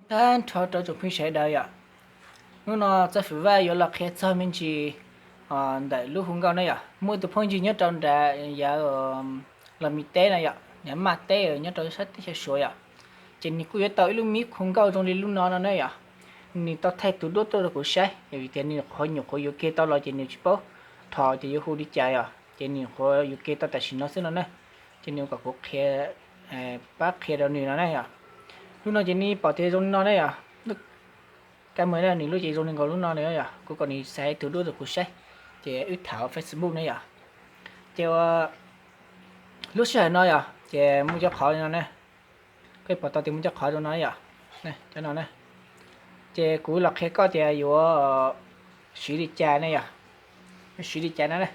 Tag nrho rau tsoom phooj ywg sawv daws yom. Hnub no Txawj Fwm Vaj yuav los qhia txog me ntsis ntawm lub hu nkauj ne yom. Muaj ib tug phooj ywg nyob rau nram yav Los Mis teb no yom, yav Maj teb nyob rau sab teb chaws Suav yom. Ces nws kuj yuav tau ib lub mib hu nkauj zoo li lub no no ne yom. Nws tau thaij tus duab tuaj rau kuv saib, vim tias nws qhuav nyuam qhuav yuav kiag tau los ces nws tsis paub rho tias yuav hu li cas yom, ces nws nyuam qhuav yuav kiag tau tam sim no xwb no na. Ces nws kom kuv qhia, pab qhia rau nws no na yom. Lub no ces nws pom tias zoo li no ne yom. Kab mus na, nws lub ces zoo li nkaus lub no ne yom. Kuv kom nws xa tus duab rau kuv saib, ces wb tham Facebook ne yom. Ces lub sij hawm no yom, ces muaj cov qhov li no ne. Koj pom tau tias muaj cov qhov rau no yom, cov no ne. Ces kuv los qhia koj tias yuav siv li cas ne yom. Yuav siv li cas no ne.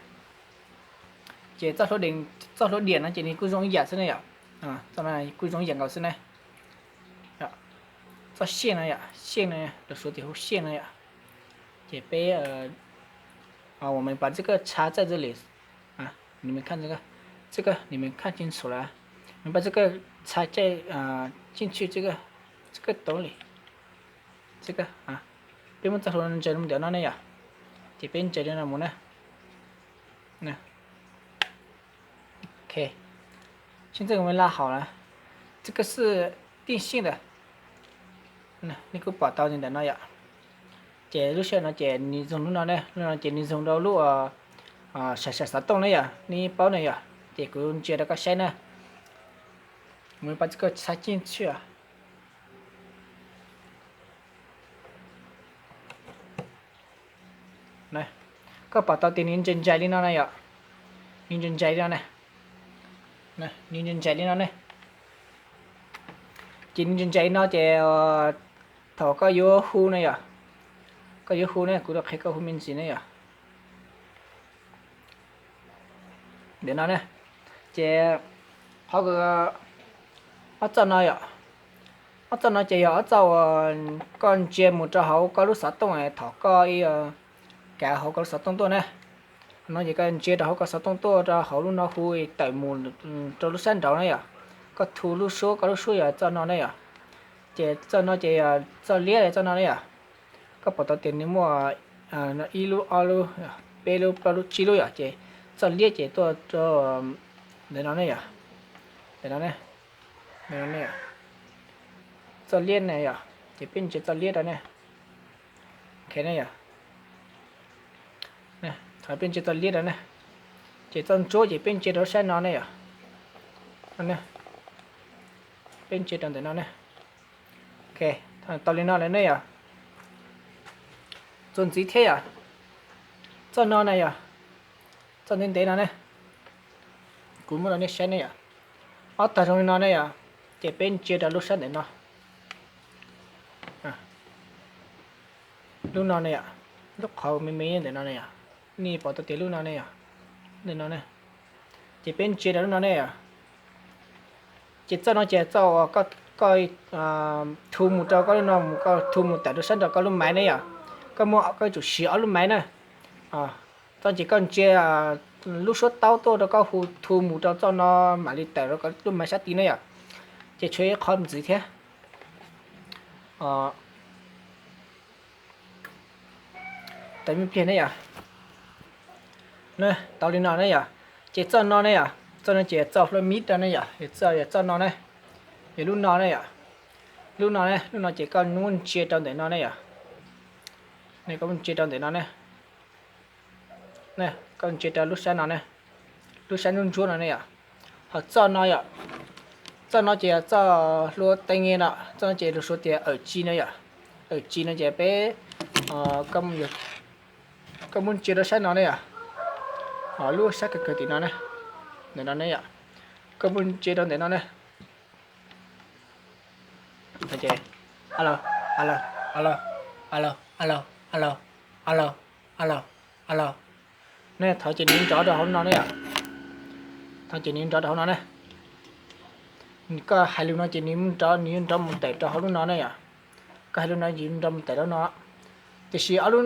Ces txoj hlua diam no ces nws kuj zoo ib yam xwb ne yom. Kuj zoo ib yam nkaus xwb ne. Txoj siej no yom, siej no, lus Suav tias hu siej no yom. Ces peb 我们把这个插在这里，你们看这个，这个你们看清楚了，我们把这个插在进去这个这个洞里，这个啊，peb muab txoj hlua ntsaws mus ntawm no ne yom. Ces peb ntsaws li no mus na. 现在我们拉好了，这个是定性的，nej kuj pom tau li ntawm no yom. Ces lub sij hawm no ces nws zoo lub no ne, lub no ces nws zoo rau lub sawv sawv xov tooj ne yom, nej paub ne yom. Ces kuv ntsia rau koj saib na. Mus pab txij koj xav cij tshwj. Koj pom tau tias nws ntsa ntsais li no na yom. Nws ntsa ntsais li no ne. Nws ntsa ntsais li no ne. Ces nws ntsa ntsais li no ces thaum koj yuav hu na yom, koj yuav hu ne, kuv rov qhia koj hu me ntsis ne yom. Ntawm no ne, ces qhov ob txoj no yom, ob txoj no ces yog ob txoj uas koj ntsia mus rau hauv koj lub xov tooj thaum koj kav hauv koj lub xov tooj tuaj na. No ces koj ntsia rau hauv koj xov tooj tuaj rau hauv lub no hu tawm mus rau lub sab nraud na yom. Koj thu lub suab, koj lub suab yog txoj no na yom. Ces txoj no ces yog txoj liab txoj no na yom. Koj pom tau tias nws muaj ib lub, ob lub, peb lub, plaub lub, tsib lub yom, ces txoj liab ces tuaj rau ntawm no ne yom. Ntawm no ne, txoj liab ne yom, ces peb ntsia txoj liab rau ne. Ok ne yom. Thaum peb ntsia txoj liab rau ne, ces txoj ntsuab ces peb ntsia rau lub sab no ne yom. Peb ntsia rau ntawm no ne. Ok, tau li no lawm ne yom. Txuas ntxiv thiab yom. Txoj no na yom, txoj ntev ntev no ne. Kuv muab rau nej saib ne yom. Ob tog zoo li no ne yom, ces peb ntsia rau lub sab ntawm no. Lub no ne yom, lub qhov me me ntawm no ne yom, nej pom tau tias lub no ne yom, lub no ne, ces peb ntsia rau lub no ne yom. Ces txoj no ces txoj uas koj thu mus rau koj lub no mus, koj thu mus tawm rau sab nraud koj lub maiv ne yom. Koj muaj, koj tsum siv ob lub maiv na. Txoj ces koj ntsia lub suab taub tuaj rau koj hu thu mus rau txoj no mam li tawm rau koj lub maiv sab tid ne yom. Ces tshuav ib qho ntxiv thiab. Tawm me pliag ne yom. Tau li no ne yom. Ces txoj no ne yom, txoj no ces txoj hlua mib rau ne yom, yog txoj no ne, yog lub no ne yom. Lub no ne, lub no ces koj muab ntsia rau ntawm no ne yom. Koj muab ntsia rau ntawm no ne. Koj ntsia rau lub sab no ne, lub sab ntsuab ntsuab no ne yom. Ho txoj no yom, txoj no ces yog txoj hlua tee nge no, txoj no ces lus Suav tias awm ci no yom. Awm ci no ces peb, koj muab ntsia rau sab no ne yom. Ho lub sab kawg kawg tim no ne, ntawm no ne yom. Koj muab ntsia rau ntawm no ne. Alo, alo, alo, alo, alo, alo, alo, alo, alo, alo, alo. Ne, thov ces nws nrov rau hauv no ne yom. Thov ces nws nrov rau hauv no ne. Koj hais lus no ces nws nrov, nws yuav nrov mus tawm rau hauv lub no ne yom. Koj hais lus no ces nrov mus tawm rau no. Tiam sis ob lub,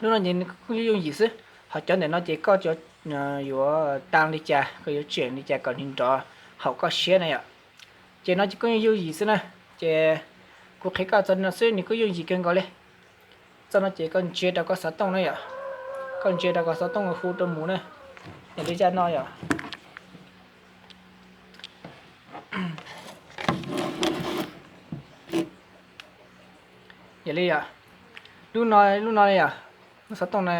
lub no ces nws kuj yooj yim xwb. Ho cov ntawm no ces koj yuav tas li cas, koj yuav tseem li cas kom nws nrov haum koj siab na yom. Ces no ces kuj yooj yim xwb na. Ces kuv qhia koj txog no xwb, nws kuj yooj yim kawg nkaus li. Txoj no ces koj ntsia rau koj xov tooj na yom, koj ntsia rau koj xov tooj hu rau mus na, yog li zaj no yom. Yog li yom, lub no, lub no yom, lub xov tooj na,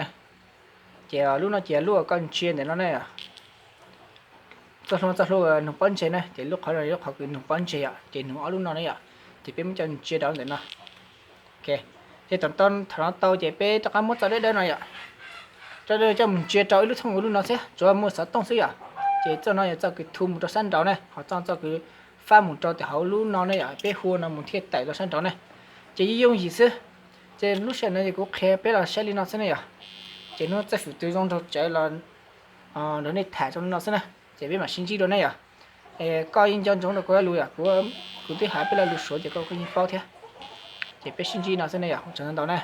ces lub no ces lub uas koj ntsia ntawm no ne yom. Txoj hlua, txoj hlua nug pob ntseg na, ces lub qhov no lub qhov kws nug pob ntseg yom, ces nug ob lub no ne yom, ces peb muab coj ntsia rau ntawm no. Ces thaum thaum no tau ces peb rov qab muab txoj dawb dawb no yom, txoj dawb coj mus ntsia rau ib lub thooj ua lub no xwb, tsuav muaj xov tooj xwb yom. Ces txoj no yog txoj kws thu mus rau sab nraud ne, ho txoj, txoj kws fab mus rau tim hauv lub no ne yom, peb hu no mus thiaj tawm rau sab nraud ne. Ces yooj yim xwb. Ces lub sij hawm no es kuv qhia peb los saib li no xwb ne yom. Ces hnub no Txawj Fwm Tw zoo nraug tsawv los nrog nej tham zoo li no xwb na. Ces peb mam sib ntsib dua ne yom. Koj yeej nco ntsoov rau kuv lo lus yom, kuv, kuv twb hais peb lo lus Suav ces koj kuj yeej paub thiab. Ces peb sib ntsib no xwb ne yom, ua tsaug ntau ntau na.